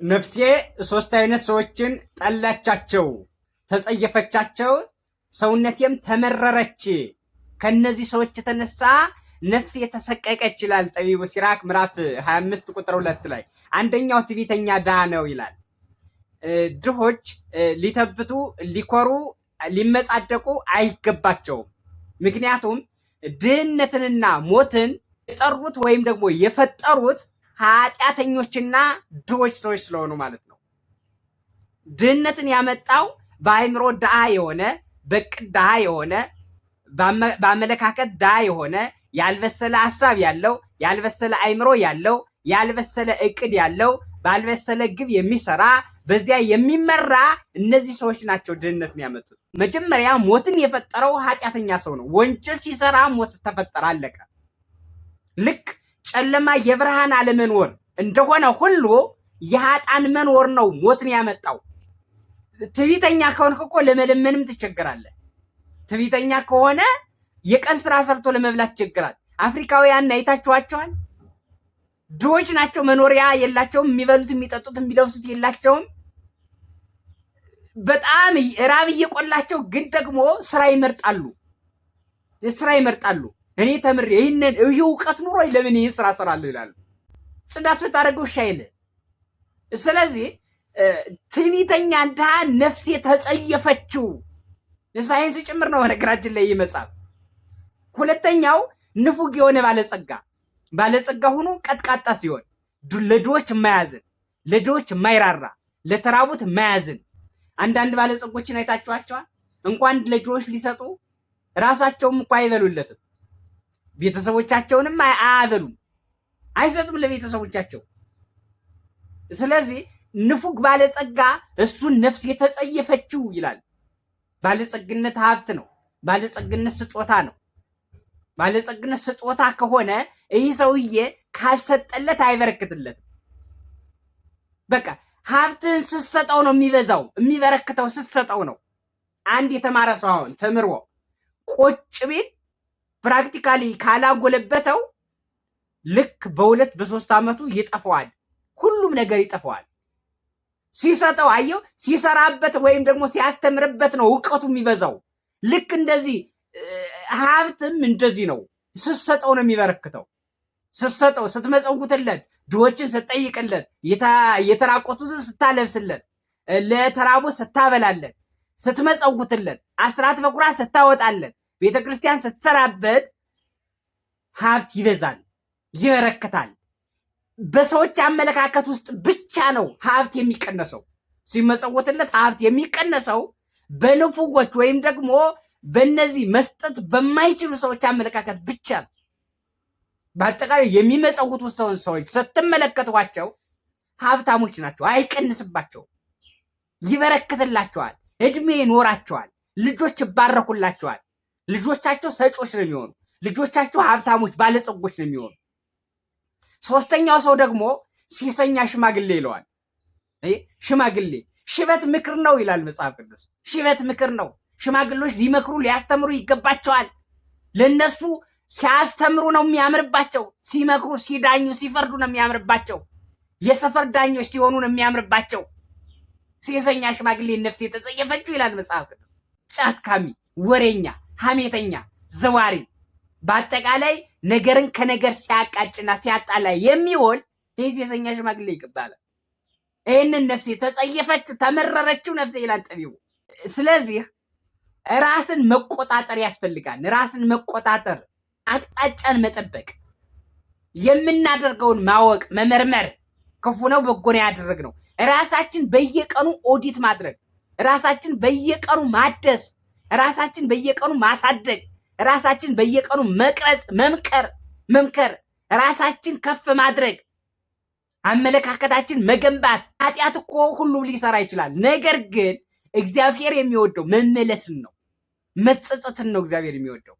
ነፍሴ ሶስት አይነት ሰዎችን ጠላቻቸው፣ ተጸየፈቻቸው፣ ሰውነቴም ተመረረች። ከነዚህ ሰዎች የተነሳ ነፍሴ ተሰቀቀች ይላል ጠቢቡ ሲራክ ምዕራፍ 25 ቁጥር 2 ላይ። አንደኛው ትዕቢተኛ ድሃ ነው ይላል። ድሆች ሊተብቱ፣ ሊኮሩ፣ ሊመጻደቁ አይገባቸውም። ምክንያቱም ድህነትንና ሞትን የጠሩት ወይም ደግሞ የፈጠሩት ኃጢአተኞችና ድሆች ሰዎች ስለሆኑ ማለት ነው። ድህነትን ያመጣው በአእምሮ ድሃ የሆነ፣ በእቅድ ድሃ የሆነ፣ በአመለካከት ድሃ የሆነ፣ ያልበሰለ ሀሳብ ያለው፣ ያልበሰለ አእምሮ ያለው፣ ያልበሰለ እቅድ ያለው፣ ባልበሰለ ግብ የሚሰራ፣ በዚያ የሚመራ እነዚህ ሰዎች ናቸው ድህነትን ያመጡት። መጀመሪያ ሞትን የፈጠረው ኃጢአተኛ ሰው ነው። ወንጀል ሲሰራ ሞት ተፈጠረ፣ አለቀ። ልክ ጨለማ የብርሃን አለመኖር እንደሆነ ሁሉ የኃጥአን መኖር ነው ሞትን ያመጣው። ትዕቢተኛ ከሆንክ እኮ ለመለመንም ትቸገራለህ። ትዕቢተኛ ከሆነ የቀን ስራ ሰርቶ ለመብላት ይቸግራል። አፍሪካውያን አይታችኋቸዋል። ድሆች ናቸው። መኖሪያ የላቸውም። የሚበሉት፣ የሚጠጡት፣ የሚለብሱት የላቸውም። በጣም ራብ እየቆላቸው ግን ደግሞ ስራ ይመርጣሉ። ስራ ይመርጣሉ። እኔ ተምሬ ይህንን ይህ እውቀት ኑሮ ለምን ይህን ስራ እሰራለሁ ይላሉ። ጽዳት ብታደርገው እሺ አይልህ። ስለዚህ ትዕቢተኛ ድሃ ነፍሴ ተጸየፈችው። ሳይንስ ጭምር ነው ነገራችን ላይ ይህ መጽሐፍ። ሁለተኛው ንፉግ የሆነ ባለጸጋ፣ ባለጸጋ ሆኖ ቀጥቃጣ ሲሆን ለድሆች የማያዝን፣ ለድሆች የማይራራ፣ ለተራቡት የማያዝን። አንዳንድ ባለጸጎችን አይታችኋቸዋል። እንኳን ለድሆች ሊሰጡ ራሳቸውም እኮ አይበሉለትም። ቤተሰቦቻቸውንም አያበሉም፣ አይሰጡም ለቤተሰቦቻቸው። ስለዚህ ንፉግ ባለጸጋ እሱን ነፍስ የተጸየፈችው ይላል። ባለጸግነት ሀብት ነው። ባለጸግነት ስጦታ ነው። ባለጸግነት ስጦታ ከሆነ ይህ ሰውዬ ካልሰጠለት አይበረክትለትም። በቃ ሀብትን ስትሰጠው ነው የሚበዛው፣ የሚበረክተው ስትሰጠው ነው። አንድ የተማረ ሰው አሁን ተምሮ ቁጭ ቢል practically ካላጎለበተው ልክ በሁለት በሶስት ዓመቱ ይጠፋዋል። ሁሉም ነገር ይጠፋዋል። ሲሰጠው አየው፣ ሲሰራበት ወይም ደግሞ ሲያስተምርበት ነው እውቀቱ የሚበዛው። ልክ እንደዚህ ሀብትም እንደዚህ ነው። ስትሰጠው ነው የሚበረክተው። ስትሰጠው፣ ስትመጸውትለት፣ ድሆችን ስትጠይቅለት፣ የተራቆቱትን ስታለብስለት፣ ለተራቡት ስታበላለት፣ ስትመጸውትለት፣ አስራት በኩራት ስታወጣለት፣ ቤተክርስቲያን ስትሰራበት ሀብት ይበዛል፣ ይበረክታል። በሰዎች አመለካከት ውስጥ ብቻ ነው ሀብት የሚቀነሰው። ሲመጸወትለት ሀብት የሚቀነሰው በንፉጎች ወይም ደግሞ በእነዚህ መስጠት በማይችሉ ሰዎች አመለካከት ብቻ ነው። በአጠቃላይ የሚመጸውቱ ሰዎች ስትመለከቷቸው ሀብታሞች ናቸው። አይቀንስባቸውም፣ ይበረክትላቸዋል፣ እድሜ ይኖራቸዋል፣ ልጆች ይባረኩላቸዋል። ልጆቻቸው ሰጮች ነው የሚሆኑ። ልጆቻቸው ሀብታሞች ባለጸጎች ነው የሚሆኑ። ሶስተኛው ሰው ደግሞ ሴሰኛ ሽማግሌ ይለዋል። ሽማግሌ ሽበት ምክር ነው ይላል መጽሐፍ ቅዱስ። ሽበት ምክር ነው። ሽማግሌዎች ሊመክሩ ሊያስተምሩ ይገባቸዋል። ለነሱ ሲያስተምሩ ነው የሚያምርባቸው። ሲመክሩ፣ ሲዳኙ፣ ሲፈርዱ ነው የሚያምርባቸው። የሰፈር ዳኞች ሲሆኑ ነው የሚያምርባቸው። ሴሰኛ ሽማግሌ ነፍሴ የተጸየፈችው ይላል መጽሐፍ ቅዱስ። ጫትካሚ፣ ወሬኛ፣ ሐሜተኛ፣ ዘዋሪ፣ በአጠቃላይ ነገርን ከነገር ሲያቃጭና ሲያጣላ የሚውል ይህ ሴሰኛ ሽማግሌ ይባላል። ይህንን ነፍሴ ተጸየፈችው፣ ተመረረችው ነፍሴ ይላል ጠቢቡ። ስለዚህ ራስን መቆጣጠር ያስፈልጋል። ራስን መቆጣጠር፣ አቅጣጫን መጠበቅ፣ የምናደርገውን ማወቅ፣ መመርመር፣ ክፉ ነው በጎ ነው ያደረግነው፣ ራሳችን በየቀኑ ኦዲት ማድረግ፣ ራሳችን በየቀኑ ማደስ፣ ራሳችን በየቀኑ ማሳደግ፣ ራሳችን በየቀኑ መቅረጽ፣ መምከር መምከር፣ ራሳችን ከፍ ማድረግ፣ አመለካከታችን መገንባት። ኃጢአት እኮ ሁሉም ሊሰራ ይችላል። ነገር ግን እግዚአብሔር የሚወደው መመለስን ነው፣ መጸጸትን ነው እግዚአብሔር የሚወደው።